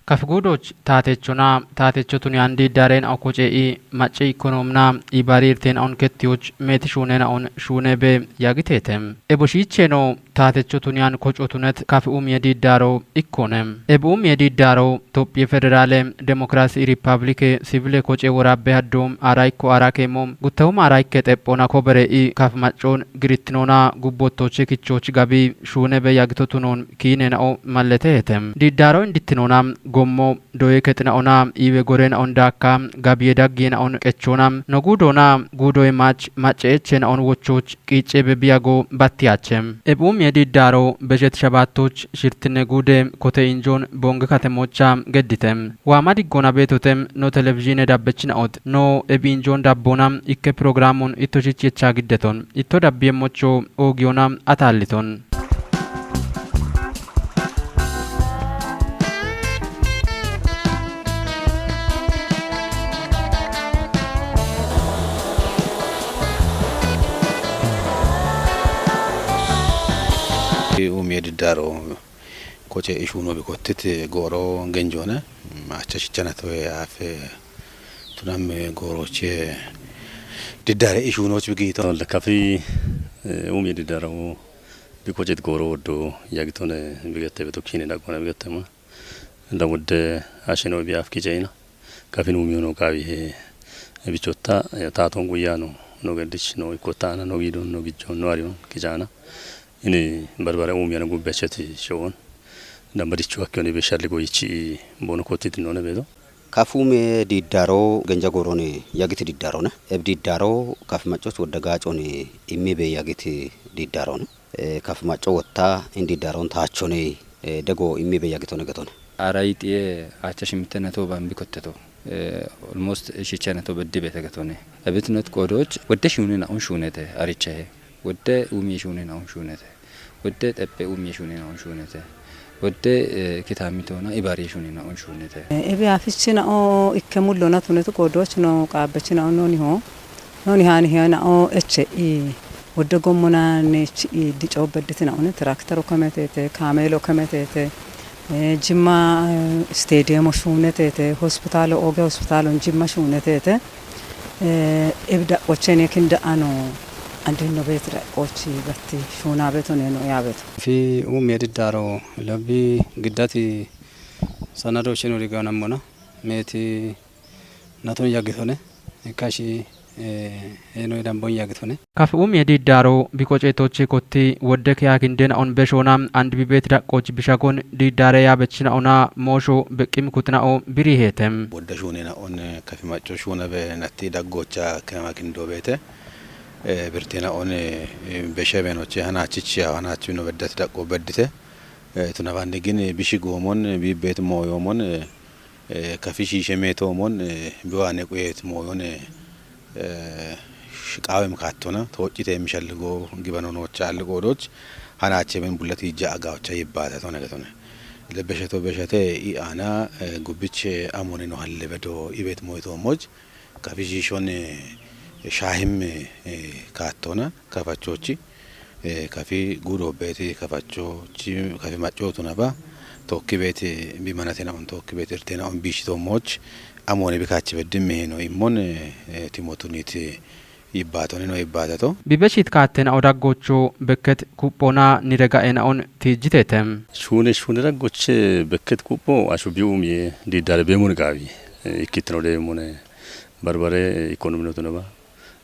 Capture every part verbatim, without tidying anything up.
Kafiguudoch taatechona, taatecho tuniyan diiddaareenao kocee'i, macce ikkonoomina ibaariirteenaon kettiyoch meeti shuuneenaon shuuneebe yaagiteete. Eboshiicheeno taatecho tuniyan koco tunet kafi uumiye diiddaaro ikkoone. Ebi uumiye diiddaaro Tophiye Federaale Demokrasi Rippaabilike sivile koce woraabbe haddo ara ikko ara keemo guttahuma ara ikke xephona kobere'i kafimaccoon girittinoona gubbottoche kichochi gabi shuunebe yagito tunoon kiineenao malleteete. Diiddaaro indittinoona gommo doye kexinaona iiwe goreenaon daakka gabiye daggiyeenaon qechoona noguudoona guudoye maach macceecheenaon wochooch qiicceebe biyago battiyaache. Ebi uumiye diiddaaro beshet shabaattoch shirtinne guude kote injoon bonge katemocha geddite. Waama diggoona beetote no televizhiine dabbechinaot no ebi injoon dabboona ikke pirogiraamun itto shich yechaa giddeton. Itto dabbiyemmocho oogiyoona ataalliton. Uumiye diiddaaro koce ishuuno bikottit gooro genjoone, acha shichana toye afe tunam gooroche diiddaare ishuunoch bigiito. Kafi, eh, uumiye diiddaaro bikocet gooro woddo yagitone bigette beto kiine daggona bigettema. Dawudde asheno bi afki jeina. Kafin umiyo no gawi he bichotta, eh, taton guyano no gedich no ikottana no gidon no gijjon no arion kijana. Ini barbare umiyana gubbecheti showon. Dambadichu akkioni be shalli goyichi bono kottiti none bedo. Kafume diddaro genja gorone yagiti diddarone. Eb diddaro kaf maccoch wodda gaacone immi be yagiti diddarone. Eh, kaf macco wotta in diddaron taachone, eh, dego immi be yagitone getone. Aray xiye acha shimte nato bambi kotteto. Eh, almost shiche nato beddi bete getone. Ebit not qodoch wodde shune na un shunete arichahe. Wodde umi shune na un shunete. Wodde teppe umi shune na un shunete. Wodde, eh, kitamitona ibari shune na un shunete. Eh, ebi afichina o ikke mullo na tunetu qodoch no qaabechina o noniho. Noni hani hena o eche i wodde gommona ne eche i dico bedditina one traktero kemetete, kamelo kemetete, eh, Jimma, eh, stadium shunetete, hospitalo oge hospitalo Jimma shunetete, eh, ebda ochene kinda ano andino betra ochi batti shuna beto ne no ya beto. Fi umi diddaro lobbi giddati sanado shinu riganamona meti naton yagitone kashi, eh, eno idan bon yagitone. Kaf umi diddaro bikoce toche kotti wodde ke yakindena on beshona and bibet daqqoch bishagon diddare ya bechina ona mosho beqqim kutna o biri hetem. Wodda shunena on, eh, kafi macco shuna be natti daggocha kema kindo bete. Eh, birtina on, eh, beshe benoche hana chichi ya hana chino beddat daqqo beddite. Eh, tuna bandi gin, eh, bishi gomon, eh, bibet moyomon, eh, eh, kafi shishe metoomon, eh, biwaane quyeet mooyon, eh, eh, sh-, qaawem kaattona, tooccite mishalligo gibano noocha alliqoodoch, hanaache ben bullati ija agaacha yibbaata tone getone. Lebbesheto beshate i aana, eh, gubbich, eh, amone no halle bedo ibet mooytoomoj, kafi shiishon, eh, shaahim, eh, kaattona, kafachochi, eh, kafi gudo beti kafachochi, kafi maccotu naba, tokki beti bi manatena on tokki beti irtena on bishi to moch, amone bi kachi beddim meheno immon, eh, eh, timotunit, eh, ibbatonino ibbatato. Bibeshit kaatena odaggocho bekket kuppona niregaena on tijjitetem. Shune, shune daggoche bekket kuppo ashu bi umye di dare be mun gawi, eh, ikkitno de mune barbare, eh, ekonomi no tunaba.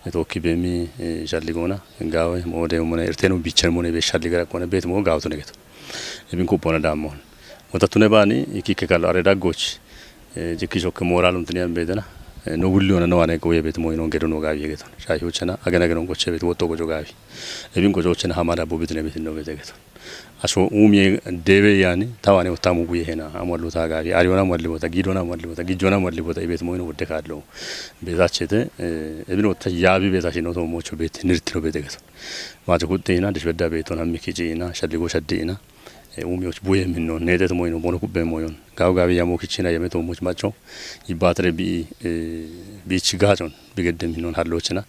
Tookki beemi, eh, shalli goona, gaawe, moode, mone, irteenu bichanu, mone, be shalli gara kone, beet mo gaaw tune geto. Ebin kuppona daammoon. Mota tune baani, ikikke kallo, are daggoch, eh, jikki shokke mooraalum tuniyan beetena, eh, no wulli ona no ane goye beet mo ino gedo no gaawi geto. Shaahi huchana, agen agen on goche beet, wotto gojo gaawi. Ebin gojo huchana, hamada bubitine beet no beet geto. Asho umye debe yani, tawane utamu guye hena, amwallu ta gabi, ariona amwalli bota, gidona amwalli bota, gijona amwalli bota, ibet moyno wodde kallo. Betachete, eh, ebin otta yabi betachino to mocho bet, nirtiro bete geto. Macho kutte hina, dishbedda beton, hammi kici hina, shaddigo shaddi hina. Eh, umye och buye minno, netet moyno, bono kubbe moyon. Gaw gabi yamo kichina, yame to moch macho. Ibatre bi, eh, bi chigajon. Bigedde minon hallochena,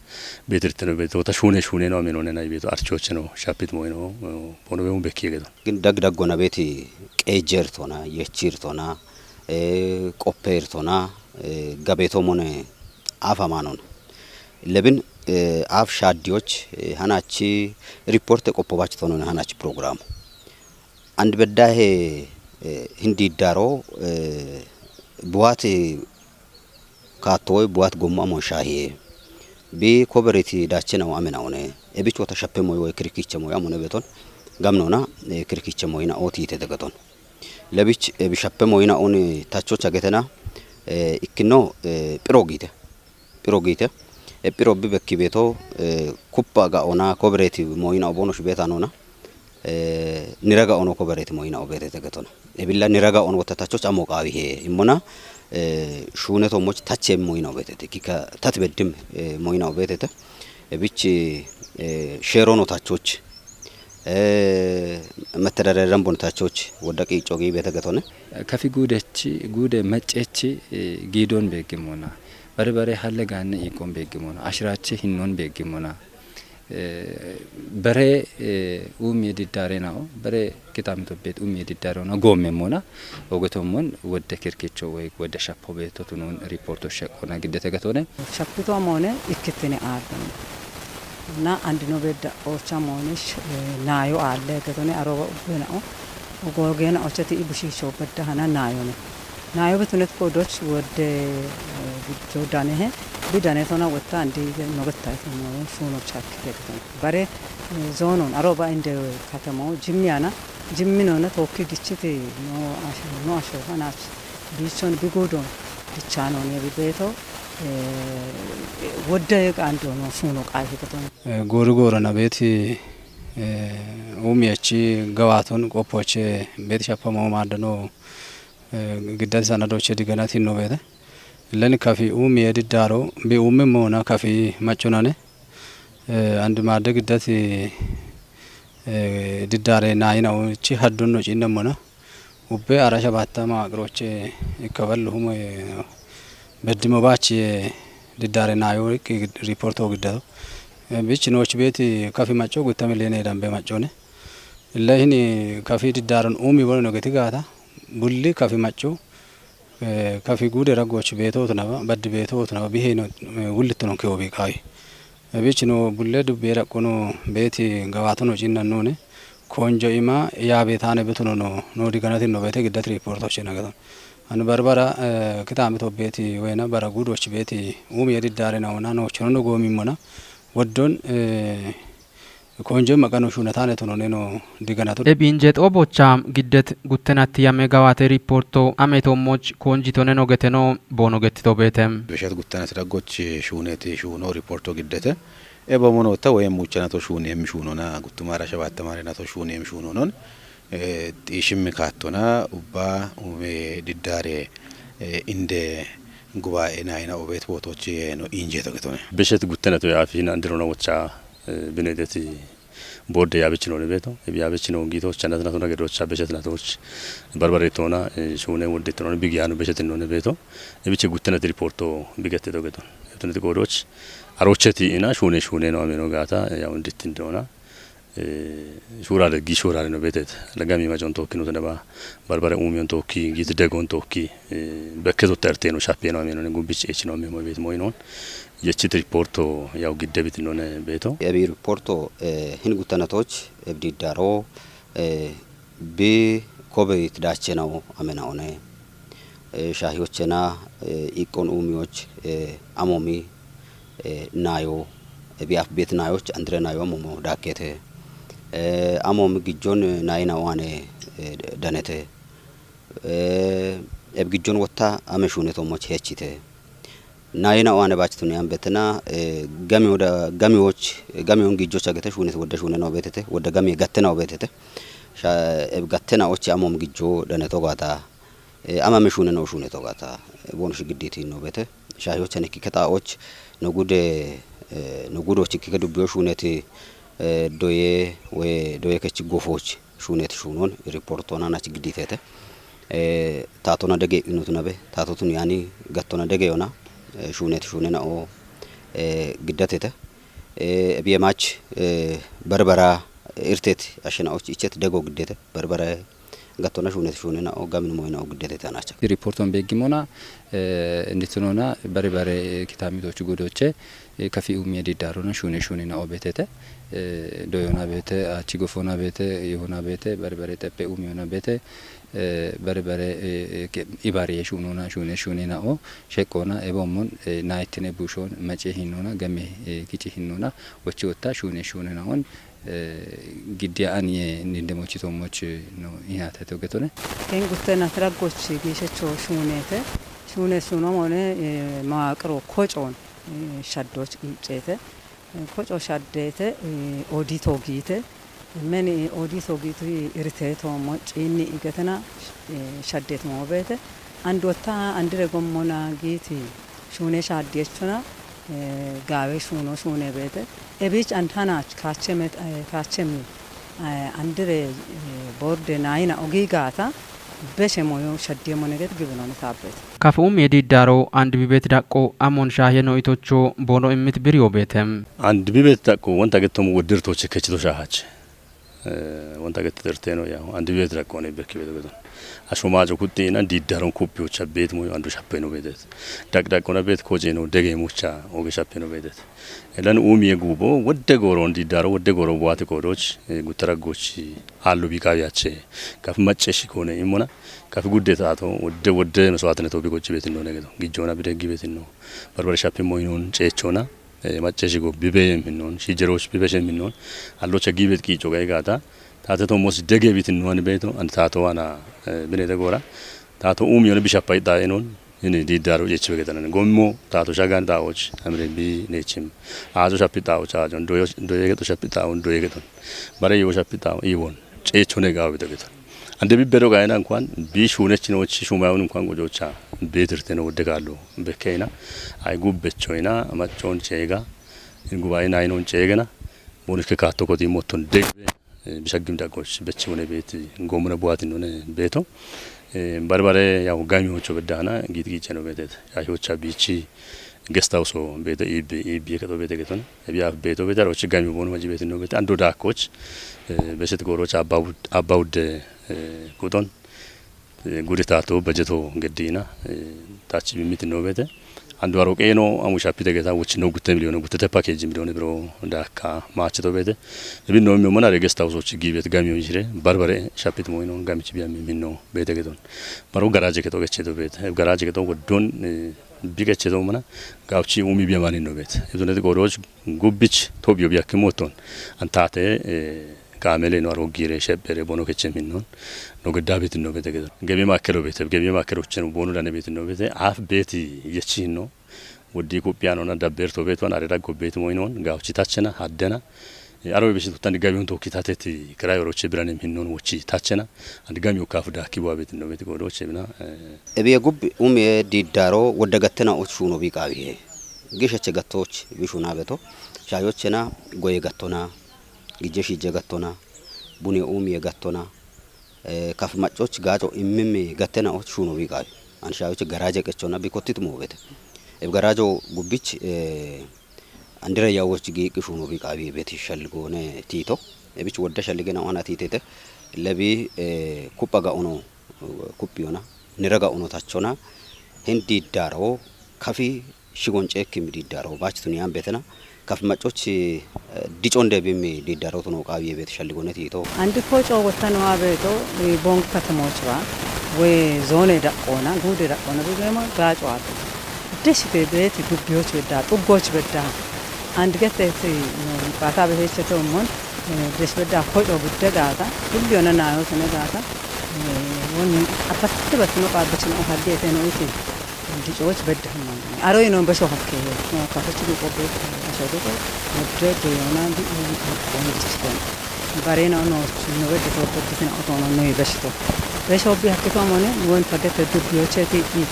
betirteno beto, ta shune shune no amino nena beto, archocheno, shapit moino, eh, bono be un bekki gedo. Gin dag dag gona beti qejertona, yechirtona, Ee, qoppeertona, ee, gabeetoomone aaf amaanona. Lebin, ee, aaf shaaddiyoch, ee, hanachi riporte qoppobachtonone hanachi programu. And beddahe, ee, hindi daro, ee, buwaat kaattoy buwaat gommu amon shaahiye. Bi kobereti daachena amena one. Ebich wota shappe moy woy kirkiche moy amone beton. Gamnona, ee, kirkiche moyina otiite degaton. Lebich, ee, bi shappe moyina one tachocha getena, ee, ikkino, ee, piro giite. Piro giite. Ee, piro bi bekki beto, ee, kuppa ga ona kobereti moyina obono shibeta nona. Ee, niraga ono kobereti moyina obetete getona. Ee, billa niraga ono wota tachoch amo qawi he. Immona, ee, shuneto moch tache moyina obetete. Kika tat beddim, ee, moyina obetete. Ee, bich, ee, sherono tachoch. Ee, metedare rambon tachoch. Wodda qiico gi bete getone. Kafi guudechi, guude maccechi, ee, giidon beeggimona. Bare bare halle gaanne iiqon beeggimona. Ashirachi hinnon beeggimona. Ee, bare, ee, umiye diddare nao, bare kitamito bet umiye diddare ona gomme mona. Ogeto mon wodde kirkicho woy wodde shappo beto tunon riporto shekona giddete getone. Shappito amone ikkitine aadon. Na andino bedda ocha mone sh-, ee, nayo alle getone aroba ubbenao. Ogorgena ochati ibushisho bedda hana nayone. Nayo betunet kodoch wodde, ee, giddo danehe. Bi danetona wotta andi nogetta ito mone shuno chakki getone. Bare, ee, zonon aroba inde katamo jimmiyana, jimminona tokki gichiti no asho, no asho hanach. Bichon bigudon dichano ne bibeto, ee, wodde qando no shuno qahi getone. Ee, goori goorana beeti, ee, umiyachi gawaaton qoppoche beeti shappamo maaddano, ee, giddati sanadoche diganati no beete. Len kafi umiye diddaro bi umi moona kafi maccunane, ee, andi maadde giddati, ee, diddare naayina uchi haddunno cinnemmona. Ubbe ara shabatta maqroche ikkaballu humo, ee, beddimo bachi, ee, diddare nayo ikki riporto giddato. Ee, bich nooch beeti kafi macco guttami lene dambe maccone. Illa hini kafi diddaron umi bono no geti gaata. Bulli kafi macco, ee, kafi guude raggoch beetotu naba, baddi beetotu naba, biheno, ee, wullittonon kewo bi qawi. Ee, bich no bulle dubbe raqqono beeti gawatono cinnannone. Konjo ima yaabe tane betuno no, no diganatin no beete giddat riportoche nagaton. Anu barbara, ee, kitami to beeti wena bara guudoch beeti umi yediddare na ona no chono no gomimmona. Woddon, ee, konjo ima qano shuna tane tuno neno diganato. Ebinje xobocha giddet guttenatti yame gawate riporto ame tommoch konjitone no geteno bono gettito beete. Beshat guttenatti raggoch shuuneti shuuno riporto giddete. Eba mono ta woyem muchana to shuuni em shuunona guttuma ara shabatta mare na to shuuni em shuunonon. Ee, xiishimmi kaattona ubba ume diddare, ee, inde gubaa'e nayina obet bootochi no injeto getone. Beshet guttena to yaafi na andirona wocha, ee, binedeti borde yaabichino ne beeto. Ebi yaabichino giito chanatna tona gedocha beshetna toch. Barbare tona, ee, shuune wodde tona bigiyano beshetino ne beeto. Ebiche guttena ti riporto bigette dogeton. Ebitoneti godoch. Arocheti ina shuune shuune no ameno gaata, ee, yaw inditindona. Ee, shurare gi shurare no betet. Lagami majon tokki no tadaba. Barbare umiyon tokki, git degon tokki. Ee, bekkezo terteno shapeno ameno ne gumbich echino amemo bet moinon. Yechit riporto yaw giddebit none beto. Ebi riporto, ee, hin guttanatoch, ebdi daro, ee, bi kobe it dache nao amena one. Ee, shahiyochena, ee, iqqon umiyoch, ee, amomi, ee, nayo, ee, bi af bet nayoch, andre nayo amomo dakkete. Ee, amomi gijjon, ee, nayina wane, ee, danete. Ee, eb gijjon wotta ame shuneto moch hechite. Nayina wane bach tuni ambetena, ee, gami woda, gami woch, gami won gijjo chagete shunet wodda shune no betete, wodda gami gattena obetete. Sha, eb gattena ochi amom gijjo daneto gata. Ee, ama me shuune no shuune to gata. Ee, bono shi gidditi no bete. Shahi ocha ne kike ta och no gude, ee, no gudo chi kike dubbiyo shuune ti, ee, doye we doye kechi gofoch shuune ti shuunon riporto na na chi gidditete. Ee, tatona dege ino tuna be, tato tun yani gattona dege yona, ee, shuune ti shuune na o, ee, giddatete. Ee, biye mach, ee, barbara irtet ashena och ichet dego giddete. Barbara Gattona shuunete shuunenao gamino moyinao giddete tanacha. Riporton beggimona, eh, inditnona bari bare, eh, kitamitochu godoche, eh, kafi umie diddarona shuune shuunenao betete, eh, doyona bete, achi gofona bete, yehona bete, bari bare tepe umiona bete, eh, bari bare, eh, eh, ke-, ibari ye shuunona shuune shuunenao, sheqqona, ebomon, eh, naitine bushon, mace hinona, game, eh, kici hinona, wachi otta shuune shuunenaon, eh, giddiya ani ye ninde mochi to mochi no inate to getone. Ken gutte na traggochi gishecho shuunete. Shuune shuuno mone, eh, maqro kocoon, eh, shaddoch qiccete. Eh, koco shaddete, eh, odito giite. Meni odito giiti irite to mo ciinni igetena, eh, shaddet mo beete. Andotta andire gommona giiti shuune shaddiechona, eh, gaawe shuuno shuune beete. Ebich antanach kaachemet, eh, kaachemi, eh, andire, eh, borde naayina ogi gaata beshe moyo shaddiemone get gibinoni taabbeete. Kafuum yediiddaaro and bibet daqqo amon shaahyeno itocho boono immit biriyo beete. And bibet daqqo wonta gettomu woddirtoche kechito shaahache. Eh, wonta gette xerteno yaw and bibet daqqo ne bekki beto geton. Asho maaco kutti ina diiddaron kuppiyocha beet moyo ando shappeno beetet. Daq daqqona beet koceno dege mucha oge shappeno beetet. Elan umiye gubo wodde goron diiddaro wodde goro buwate kodoch, eh, guttara gochi allu bi kawiyache. Kaf macce shikone imona. Kaf gudde tato wodde wodde meswaatne to bi gochi betinno ne geto. Gijjona bi deggi betinno. Barbare shappi moynon ceechona. Eh, macce shigo bibe minnon. Shijeroch bibe she minnon. Allocha gibet qiico gaigata. Tate to mos dege bitinno an beto. An tato wana, eh, binete gora. Tato umiyon bi shappai da enon. Ini diiddaro jechi begetan. Gommo tato shagan taoch. Amre bi nechim. Azo shappi taoch ajon. Doyo, doye geto shappi taon. Doye geton. Bare yo shappi taon. Iwon. Ceechone gawo bito geton. Ande bi bedo gaena inkuan. Bi shunechinochi shumayun inkuan gojocha. Betirteno wodde gallo. Bekkeina. Ay gubbechoina. Machon ceega. In gubayina inon ceegena. Bonus ke kato koti moton degbe. Eh, bishaggim daqqoch bechi wone beeti gommona buwati none beeto. Eh, barbare yaw gamiyocho beddahana giit giicheno beetet. Yashocha biichi guest house o beete ibi, ibi keto beete geton. Ebi af beeto beete arochi gamiyo bono maji beeti no beete. Ando daqqoch, eh, beset gorocha abba wud-, abba wudde, eh, kuton. Eh, gude tato bajeto geddina, eh, tachi bimiti no beete. Andu aro qeeno amu shapite geta wuchino gutte miliyoone guttete package miliyoone biro daakka maachito beete. Ebi no mi mona re guest house ochi gibet gamiyo jire barbare shapit moyno gamichi biya mi minno beete geton. Baro garage keto gecheto beete. Eb garage keto woddon, eh, bi gecheto mona gawchi umi biya mani no beete. Ebdoneti goroch gubbich tobiyo biya kimoton. Antate, eh, kamele no aro gire shepere bono keche minnon. No gedda betin no beete geton. Gebi makkelo beete, gebi makkelo chen bono dane betin no beete. Af beeti yechi no. Woddi kuppiyanona dabberto beetuwan are daggo beetu moynon gawchi tachena haddena. Eh, aro bisi tuttan gabiyon tokki tateti kiray oroche biranem hinnon wochi tachena. And gamiyo kafu dakki bo betin no beete godo chebina, eh. Ebiye gubbi umiye diiddaro wodda gattena och shuno bi qawiye. Gisheche gattoch bi shuna beto. Shayochena goye gattona. Gijje shijje gattona. Bune umiye gattona. Eh, kaf maccoch gaaco immimmi gattena och shuno bi qawi. An shayoch garage qechona bi kottit mo beete. Eb garajo gubbich, eh, andira yawoch giiqi shuno bi qawi beeti shalligone tito. Ebich wodda shalligena ona titete. Lebi, eh, kuppa ga ono, eh, kuppiyona. Nira ga ono tachona. Hin diiddaro kafi shigon ceekki mi diiddaro baach tuni an beetena. Kaf maccoch, eh, dicon debi mi diiddaro tuno qawiye beet shalligone tito. Andi ko coo wottano abeeto, eh, bong katamoch ba, we zone daqqona, gude daqqona, bi gema gaaco abe. Deshite beeti dubbiyoch bedda, xuggoch bedda. And geteti, eh, bata beheche to mon, eh, desh bedda ko coo gudde gaata, dubbiyona nayo tene gaata, eh, woni abatte batno qabbachina o hadde teno iti. Dicoch bedda hamo. Aro ino besho hakke. No kafochi du qobbe asho du ko. Mudde do yona di, eh, eh, eh, barena no no bedde to bedde kina otono no besho. Besho bi hakke to mone, won pagete dubbiyoche ti i.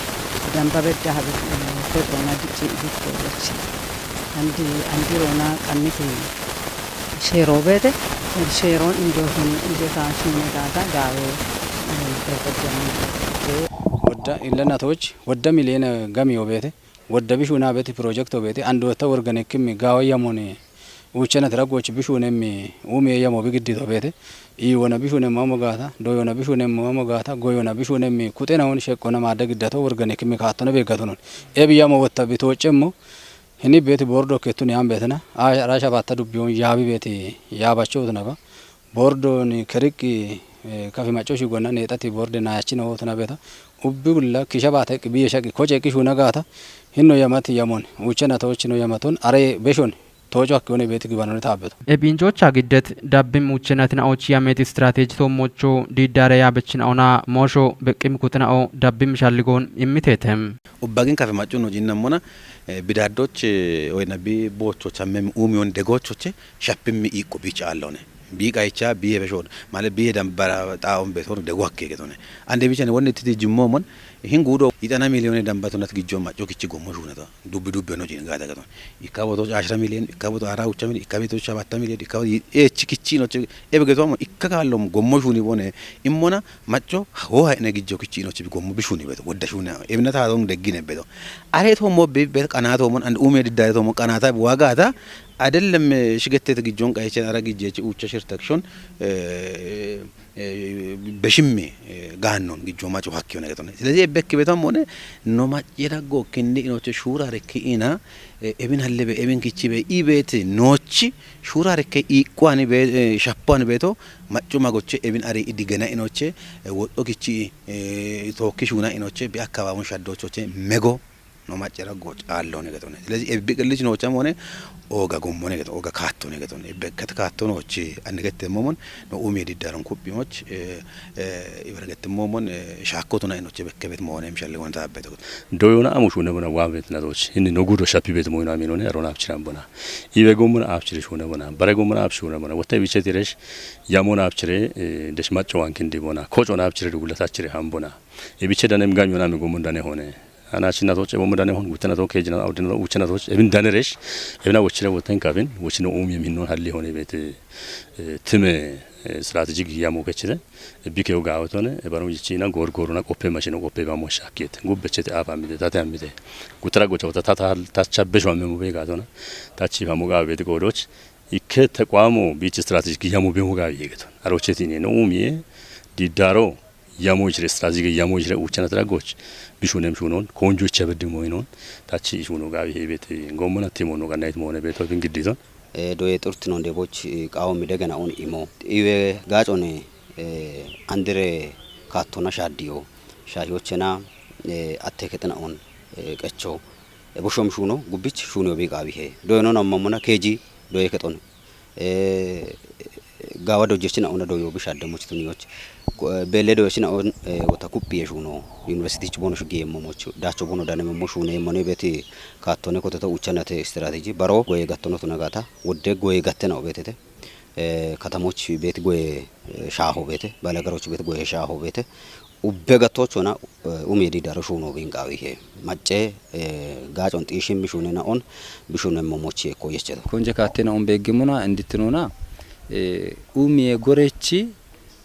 Damba bedda habi, eh, ko ona di ci di ko ci. Andi, andi rona kanniti. Sheeroo beete, sheeroon indootni, indootaa shuune gaata gaawee, eh, beete. Wodda illanatoch, wodda miliyoona gamiyo beete, wodda bishuuna beete, pirojekto beete, andoota worgane kimmi gaawa yamone, Uchena tira gochi bishunemmi umiye yamo bigiddi to bete. Iwona bishunemmo amo gata, doyona bishunemmo amo gata, goyona bishunemmi kutena won shekkona madda giddato worgane kimi kattona begatunon. Ebi yamo wotta bitochemmo. Hini beti bordo ketuni ambetena. Ara shabatta dubbiyon yabi beti yabacho tunaba. Bordo ni keriki kafi macho shigona netati borde na yachina wotuna beta. Ubbi ulla kisha bata ki biye shaki koche ki shuna gata. Hinno yamati yamon. Uchena tochino yamaton. Are beshon. Tocho hakki wone beeti gibanoni taabeto. Ebinjocha giddet dabbim uchenatinaoch yameti strateji tommocho diddare yabechina'ona mosho beqqim kutina'o dabbim shalligon immitetem. Ubbagin kafe maccunno jinnamona, eh, bidaddoch, eh, oyna bi bocho chammem umiyon degochoche shappimmi iqqo bich allone. Bi qaicha biye beshod. Male biye dambara taon beton dego hakke getone. Ande bichane wonni titi jimmomon, hin gudo itana miliyone dambatonat gijjo macco kichi gommo shunata. Dubbi dubbi no jin gata gaton. Ikka boto ashra million, ikka boto ara ucha million, ikka boto shabatta million, ikka boto echi kichi no che ebe gato mo ikka kallom gommo shuni bone. Immona macco ho ha ene gijjo kichi no che gommo bishuni beto. Wodda shuni. Ebna ta don deggine beto. Are to mo be be qana to mon and ume didda to mo qana ta waga ta. Adellem, eh, shigette gijjon qaychen ara gijje ucha shirtakshon, eh, eh, beshimmi, eh, gaannon gijjo maco hakki one getone. Silezi ebbekki betam one no macce daggo kindi inoche shura rekki ina, eh, ebin hallebe, ebin kichibe, ibete nochi shura rekke iqqwani be, eh, shappan beto maccu magoche ebin ari idigena inoche, eh, woddo kichi, eh, tokki shuna inoche bi akkababun shaddochoche mego. No maccera goch allone getone. Silezi ebbi qillich no chamone oga gommone geto, oga kattone getone. Ebbe kat kattonoch annigette momon no umi diddaron kubbimoch, eh, eh, ibargette momon, eh, shakkotuna inoche bekkebet monem shalli wonta abbeto. Doyona amu shune bona wabet na doch. Inni no gudo shapi bet moyno aminone arona abchiran bona. Ibe gommona abchire shune bona. Bare gommona abshune bona. Wotta biche tiresh yamona abchire, eh, desh macco wankindi bona. Kochona abchire dugula tachire ham bona. Ibiche danem ganyo nami gommon dane hone. Ana chinna toch ebo mudane hon gutana to kejina awdina to uchana toch ebin daneresh. Ebina wochire woten kafin wochino umi minnon halli hone bete, eh, time, eh, strategic yamo kechite. Ebike oga awtone ebarum yichina gor goruna qoppe machino qoppe ba mo shakket. Gubbechete afa mide tata mide. Gutara gocha wata tata tacha besho amme mo be gatona. Tachi ba mo ga bete godoch. Ikke teqwamo bich strategic yamo be mo ga yegeton. Arocheti ne no umi didaro. Yamo ishire strategic yamo ishire uchana tara goch. Bishunem shunon konjo chabedde moinon. Tachi ishuno gabi hebete gomona timono ganait mone beto bin giddison. Eh, doye turtinon de boch, eh, qawo midegena on imo. Iwe gacone, eh, andere kattona shaddiyo. Shayochena, eh, atte ketena on, eh, qecho. E boshom shuno gubbich shuno bi qawi he. Doye non ammamona keji doye keton. Eh, gawa dojechina ona doyo bi shadde moch tuniyoch. Ko, eh, bele doyechina on, eh, wota kuppi eshuno. University chubono shugi emmo moch. Dacho bono dane mo shune mo ne beti kattone kotota uchanate strategy. Baro goye gattono tunagata. Wodde goye gattena obetete. Eh, katamoch beti goye, eh, shaho bete. Balagaroch beti goye shaho bete. Ubbe gattochona, eh, umedi daro shuno bingawi he. Macce, eh, gacon xishin bishune na on, bishune momochi ekko yecheto. Konje kattena on beggimuna, inditinuna, eh, umie gorechi,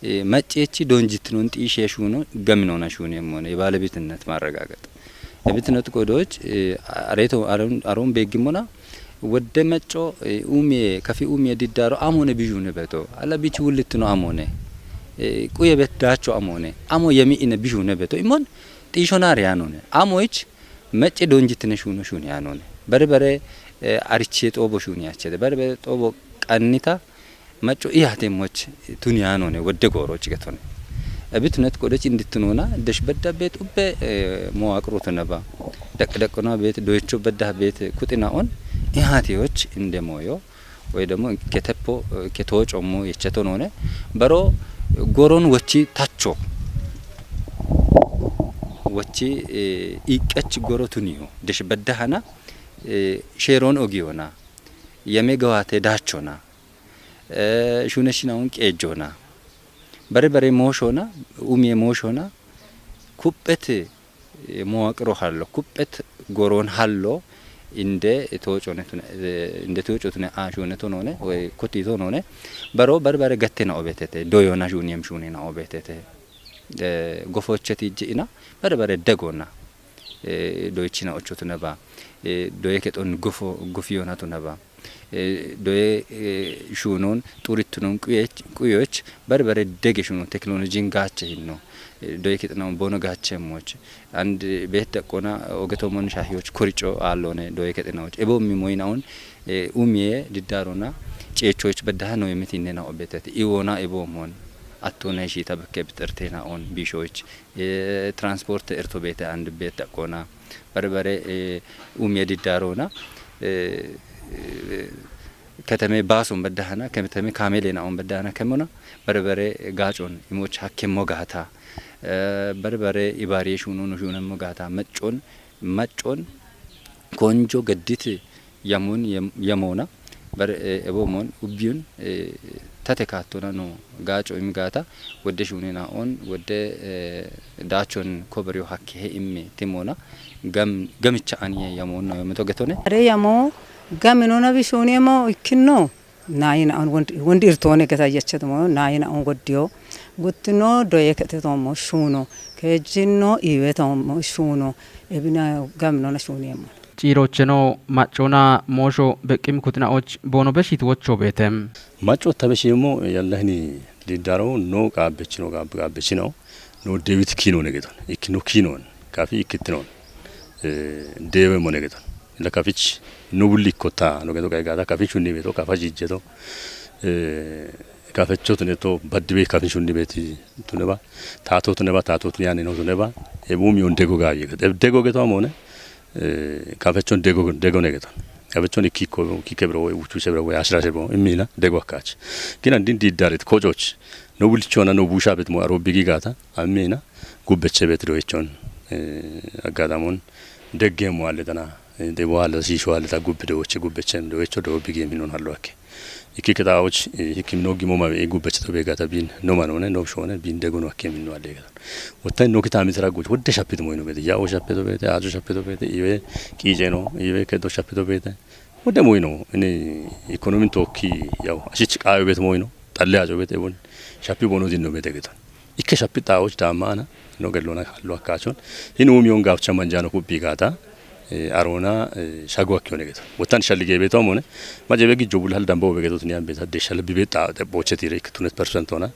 eh, maccechi donjitinon xishe shuno, gaminona shune mone, balebitnet marragagat. Ebitnet qodoch, eh, areto aron, aron beggimuna, Wodde macco, eh, umie, kafi umie diddaro amone bijune beto. Alla bichi wullitino amone. Eh, quye bet dacho amone. Amo yemi ine bijune beto. Imon, xishonare anone. Amo ich, macce donjitine shuno shuni anone. Bare bare, eh, arichie xobo shuni achede. Bare bare xobo qannita, Macco iyate moch tuni anone wodde goroch getone. Ebitunet kodoch inditunona desh bedda bet ubbe, eh, mo akroto neba. Dak dak na bet doicho bedda bet kutina on ihate och inde moyo. Way demo ketepo, eh, ketoch omo yecheto none. Baro goron wochi tacho. Wochi, eh, ikech goro tuniyo. Desh bedda hana, eh, sheron ogiona. Yame gawate dachona. Eh, shune shinaun qeejjona. Bare bare mooshona, umie mooshona. Kupphet, eh, mowaqiro hallo. Kupphet goron hallo. Inde toocone tune, eh, inde tooco tune a shune tonone, we koti tonone. Baro bare bare gattena obetete. Doyona shuniem shunina obetete. Eh, gofocheti ji'ina. Bare bare degona. Eh, doichina ocho tune ba. Eh, doye keton gofo, gofiyona tune ba. Eh, doye, eh, shunon, xuritunon, quyoch, quyoch, berbere dege shunon, teknolojin gache hinno. Eh, doye kexinaun bono gache moch. And bet daqona, ogetomon shahiyoch, korico alone, doye kexinaoch. Ebo mi moyinaun, eh, umie didarona, cechoch bedaha no yemitinena obetati. Iwona ebo mon. Attona ishita bekke bitertena on, bishoch. Eh, transport erto bete and bet daqona. Berbere, eh, umie didarona, eh, eh, keteme bason bedahana, keteme kamele na on bedahana kemona, berbere gacon, imoch hakke mogata, eh, berbere ibari shunu no shunu mogata, macon, macon, konjo gedit yamun yam-, yamona, ber, eh, ebomon, ubiyun, eh, tate katona no gaco imigata, wode shunina on, wode, eh, dachon koberio hakke he imme timona, gam-, gamicha aniye yamon no yometo getone. Are yamo, gaminona bishuni yamo ikkino, nayina on wond-, wondi irtone geta yachatmo, nayina on wodiyo, guttino doye ketetomo shuno, kejino iwetomo shuno, ebina gaminona shuni yamo. Ciirocheno maccona moosho beqqim kuxinaoch boono beshit wocho beete. Macco tabeshimo yallahni diddaro no qaabbechino qaab-, qaabbechino no dewit kino ne gedon. Ikkino kinon kafi ikkittinon, eh, dewe mo ne gedon. Ila kafich no bulli kotta no gedo qaygata kafich unni beto kafa jijjeto. Eh, kafecho tune to baddibe kafich unni beti tuneba. Tato tuneba, tato tunyani no tuneba. Ebumi on dego gaye. Dego geto amone. Eh, kafechon dego, dego ne geto. Kafechon ikkiko, ikkike bro, uchu se bro, ashra se bro, imina, dego akach. Kina din diddarit, kojoch. No bulchona, no busha bet mo aro bigi gata, amina, gubbeche bet do echon, eh, agadamon, degge mo aletana, eh, de wala sisho aleta gubbe do che, gubbeche do echo do bigi minon hallo akke. Ikkike taoch, eh, ikkimino gimo ma, eh, gubbeche to begata bin, no manone, no shone, bin dego no akke min no alegata. Wotta no kita mitira guj, wodde shapit moyno bete, yawo shapito bete, ajo shapito bete, iwe kijeno, iwe kedo shapito bete. Wodde moyno, ini ekonomin tokki, yaw, ashich qayo bet moyno, talle ajo bete bon, shapi bono dinno bete geton. Ikke shapi taoch damana, no gellona hallo akkachon. Hin umiyon gafcha manjano kubbi gata, eh, arona, eh, shago akkione geton. Wottan shallige beto amone, maje begi jobul hal dambo be getot niyan beta de shal bibe ta de boche tire ik tunet percent ona.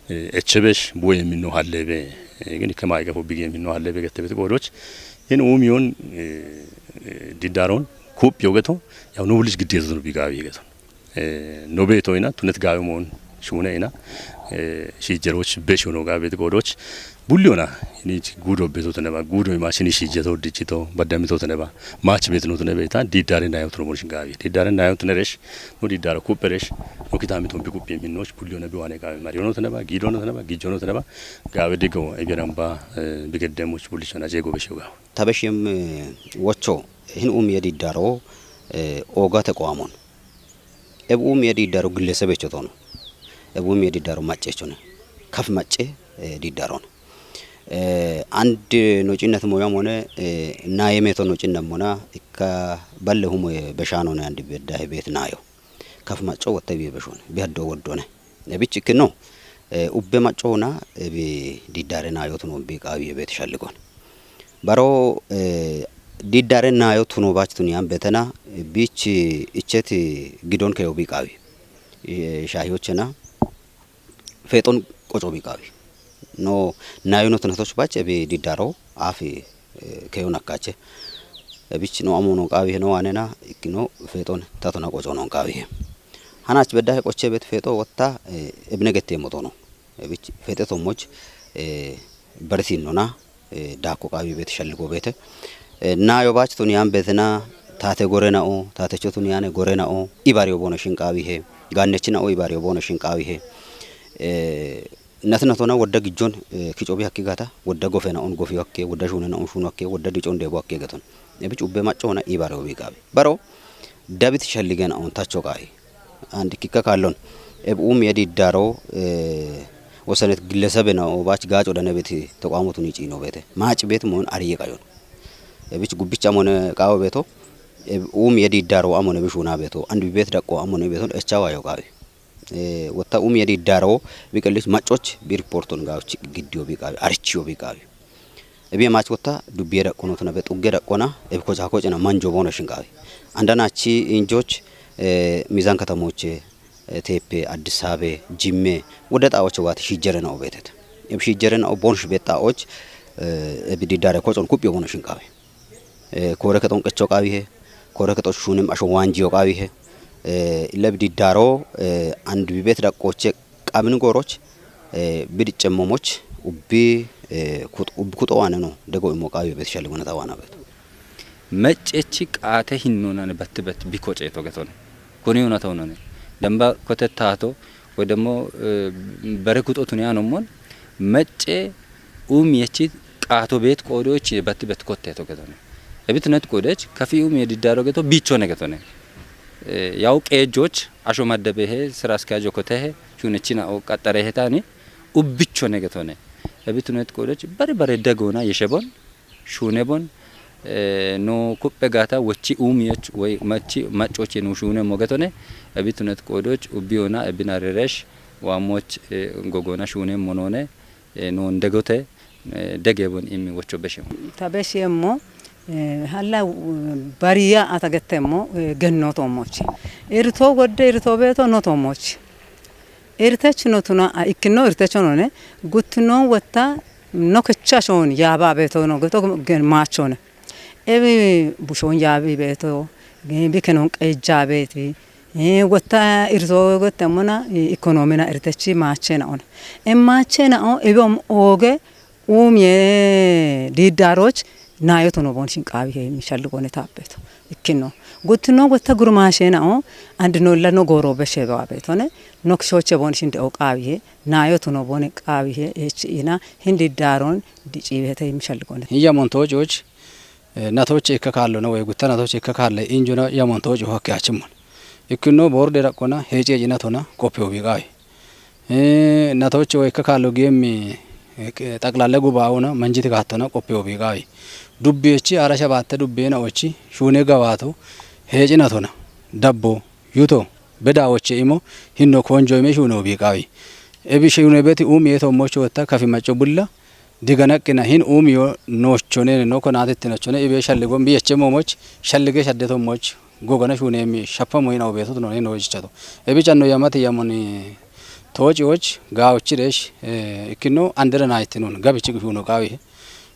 Eh, echebesh buye minno hallebe, eh, gini kema iga fo bigi minno hallebe gete bete godoch. Hin umiyon, eh, eh, didaron, kup yogeto, yaw no bulish giddeto no bigawi geton. Eh, no beto ina, tunet gawi mon, shune ina, eh, shi jeroch, besho no gawi godoch. Bulliona, ini gudo beto teneba, gudo ima shini shi jeto, dichito, badami to teneba, mach beto no teneba, ta, didare na yotro mon shingawi. Didare na yotro neresh, no didare kuperesh, no kitami to bi kupi min no, bulliona bi wane gawi. Mariono teneba, gidono teneba, gijono teneba, gawi digo, egeramba, eh, bigedemo, bulishona, jego besho gawi. Tabeshim, eh, wocho, hin umiye didaro, eh, oga te qoamon. Ebu umiye didaro gillesebechothono. Ebu umiye didaro maccechone. Kaf macce, eh, didaron. Eh, and no cinnat moyamone, eh, nayemeto no cinnamona, ikka balle humoye beshanone and beddahe bet nayo. Kaf macco wotta biye beshone, bi haddo woddone. Ebich ikkino, eh, ubbe maccona, ebi didare nayotono bi qawiye bet shalligon. Baro, eh, didare nayo tuno bach tuniyan betena, eh, bich ichet gidon keyo bi qawi. Eh, shahiyochena feton qoco bi qawi. No, nayo no tunatoch bach ebi didaro afi, eh, keyo nakache. Ebich no amo no qawi no anena, ikkino feton tatona qoco no qawi. Hanach bedda he qoche bet feto wotta, eh, ebne gette motono. Ebich fete tomoch, eh, bersin nona, eh, dako qawi bet shalligo bete. Eh, nayo bach tuniyan betena, tate gore na'o, tate cho tuniyane gore na'o, ibariyo bono shin qawi he, gannechi na'o ibariyo bono shin qawi he. Eh, natna tona wodda gijjon, eh, kicobi hakki gata, wodda gofe na'on gofi hakke, wodda shune na'on shunu hakke, wodda dicon debo hakke gaton. Ebich ubbe macco na ibariyo bi qawi. Baro, dabit shalligen on tacho qawi. And kikka kallon, eb umiye diddaro, eh, wosanet gillesebe na o bach gaco dane beti toqamotuni cino bete. Mac bet mon ariye qayon. Ebich gubbich amone qawo beto, eb umiye diddaro amone bishuna beto, and bi bet daqqo amone beton echawa yo qawi. Eh, wotta umiye diddaro bi qellich maccoch bi reporton gawch giddiyo bi qawi, arichiyo bi qawi. Ebi mach wotta dubbiye daqqono tuna be xugge daqqona, ebi koja kocena manjo bono shin qawi. Andana chi injoch, Miizaan katamoche, teeppe Addis Abe, Jimme, wode xaa'oche waati shiijjere na'o beetete. Eb shiijjere na'o bon shibet xaa'och, eb diddare koxon kuphiyo bono shinqawe. Koore kexon qecho qaawihe, koore kexoch shuunem asho waanjiyo qaawihe. Ille eb diddaro, and bibet daqqoche qabin gooroch, bidiccemmomoch, ubbi, ubbi kuxo waaneno dego immo qaawiyo bet shalli goneta waana beeto. Meccechi qaate hinnonan battibet bikoceeto getone. Kuni hunata hunone. Damba kotettato, ወይ ደግሞ በሬ ጉጦቱን ያኖሞን መጨ ኡም የቺ ቃቶ ቤት ቆዶች በትበት ኮቴቶ ገቶነ። እብትነት ቆዶች ከፊ ኡም የድዳሮ ገቶ ቢቾ ነገቶነ። ያው ቄጆች አሾ ማደበሄ ስራ አስኪያጆ ኮተሄ ሹነቺና ቀጠረ ሄታኒ ኡብቾ ነገቶነ። እብትነት ቆዶች በሬ በሬ ደጎና የሸቦን ሹኔቦን፣ no kuphe gaata wochi uumiyoch woy machi maccoche nu shuunemmo getone, ebi tunet qoodoch ubbi ona ebin areresh waammoch, gogona shuunemmo noone, nuun degote, degebon immi wocho beshemo. Ta beshemmo, halla, bariya ata gettemmo, genno toommoch. Irto godde irto beeto no toommoch. Irtech no tuna, ikkino irtech none, guttinon wotta no kecha shoon yaaba beeto no geto gen maachone. Ebi bushoon yaabi beeto, bi kenon qeejja beeti. Wotta irto gottemmona, ikonomina irtechi maachena one. E maachena o, ebi om ooge, uumiye diiddaroch naayoto no bon shin qaawihe mishalli gone taabbeeto. Ikkino. Guttino gotta gurmaasheenao, andi nolla no gooro beshe baabeetone, no kishoche bon shin de'o qaawihe, naayoto no bon qaawihe, echi ina, hin diiddaaron diciibihete mishalli gone. Hin yamonto coch, natoche ikka kaallona woy gutta natoche ikka kaalle injona yamonto coch hakke achimmon. Ikkino boorde raqqona, heeci heeci natona, qoppi obi qaawi. Natoche woy ikka kaallo giemmi, xaqlalle gubaa'una, manjiti kaattona, qoppi obi qaawi. Dubbiyechi, ara shabaatte dubbiyeena ochi, shuune gawaato, heeci natona, dabbo, yuto, bedaawoche imo, hinno koonjo ime shuune obi qaawi. Ebi shuune beti uumi yeto mocho wotta kafi macco bulla, diganaqqina hin uumiyo noochone, no konaatittinochone, ibe shalligo, bi yechemmo moch, shallige shaddeto moch, gogana shuuneemmi shappa moyina obeesotu none noojichato. Ebi canno yamati yamoni tooci och, gaawochi deesh, ikkino andera naayittinun, gabichi shuuno qaawihe.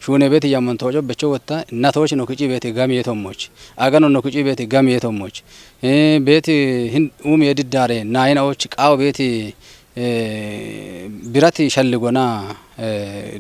Shuune beti yamon tooco becho wotta, na tooci no kici beti gamiye tommoch. Agano no kici beti gamiye tommoch. Beti hin uumiye diddaare, naayina och, qaawo beti birati shalligona,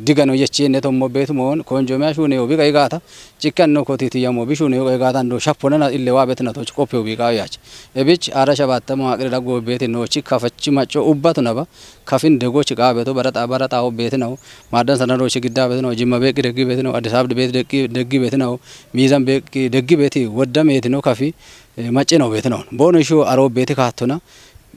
digano yechiyenne tommo beetu moon, koonjoomiya shuuneyo bi qaigaata, cikkanno kotiti yamo bi shuuneyo qaigaata ndo shapponana ille waa betinatoch qoppeyo bi qaawiyaach. Ebich aara shabatta maaqire daggo beeti noochi kafachi macco ubbatu naba, kafin degochi qaa beeto baraxa, baraxawo beetinawo, maaddan sanadoochi gidda beetinawo, Jimma beeqqi deggi beetinawo, Addis Abdi beeti deqqi, deggi beetinawo, Miizan beeqqi deggi beeti wodda meetino kafi, macce no beetinawo. Boono ishiyo aroo beeti kaattona,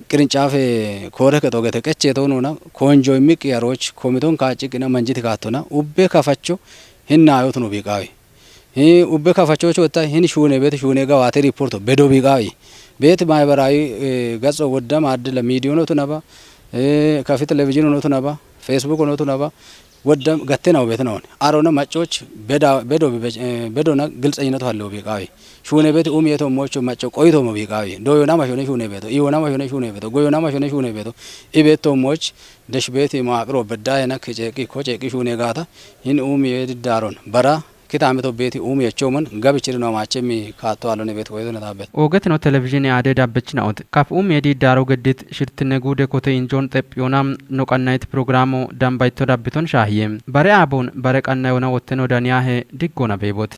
qirincaafe koore kexo gete qecheeto nuna, koonjo immiqqi arooch, komiton kaacciqqina manjiti kaattona, ubbe kafacho hinnaayotu no biiqaawi. Hi ubbe kafachocho etta hin shuune beeti shuune gawaate riporto bedo biiqaawi. Beeti maaybaraawi, gaxo wodda maaddila miidiyonotu naba, kafi televizhinonotu naba, Facebook onotu naba, wodda gatte nawo beetinawo. Arona maccoch beda, bedo bi-, bedona gilxenyinatu hallewo biiqaawi. Shuune beeti umiyeto mocho macco qoyito mo biiqaawi. Doyonama shone shuune beeto, iwonama shone shuune beeto, goyonama shone shuune beeto, ibeetto moch desh beeti maaqiro beddaayena kiceeqqi, koceeqqi shuune gaata, hin umiye diddaaron, bara, kitaame to beeti umiyechoomon, gabichirino amaachemmi kaatto allone beet koyito netaabet. Oogetino televizhine aade dabbechinaot, kaf umiye diddaaro geddit shirtine guude kote injoon xephiyona no qannayit programo dambayito dabbiton shaahiye. Bare aabon, bare qannayona wotteno daniyahe diggona beebot.